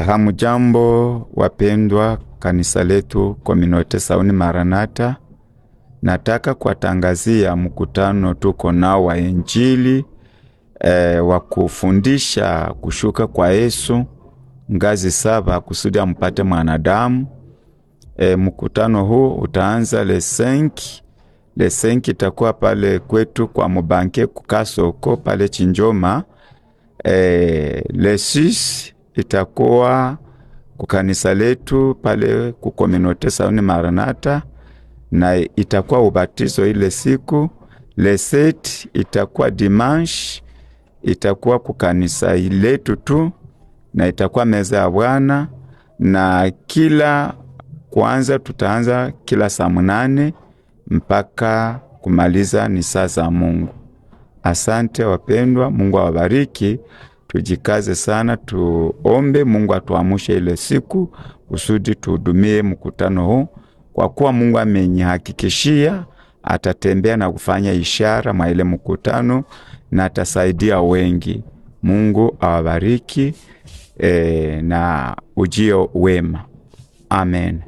Hamujambo wapendwa, kanisa letu Communauté Sauni Maranatha. Nataka kuwatangazia mkutano tuko nao wa Injili wa kufundisha kushuka kwa Yesu ngazi saba kusudi ampate mwanadamu. Mkutano huu utaanza le 5. Le 5 itakuwa pale kwetu kwa Mubanke kukasoko pale Chinjoma. Le 6 itakuwa kukanisa letu pale ku Communauté Sauni Maranatha na itakuwa ubatizo ile siku. Le 7 itakuwa dimanche, itakuwa kukanisa letu tu na itakuwa meza ya Bwana, na kila kwanza tutaanza kila saa 8 mpaka kumaliza ni saa za Mungu. Asante wapendwa, Mungu awabariki. Tujikaze sana, tuombe Mungu atuamushe ile siku kusudi tuhudumie mkutano huu, kwa kuwa Mungu amenihakikishia atatembea na kufanya ishara mwa ile mkutano na atasaidia wengi. Mungu awabariki na ujio wema. Amen.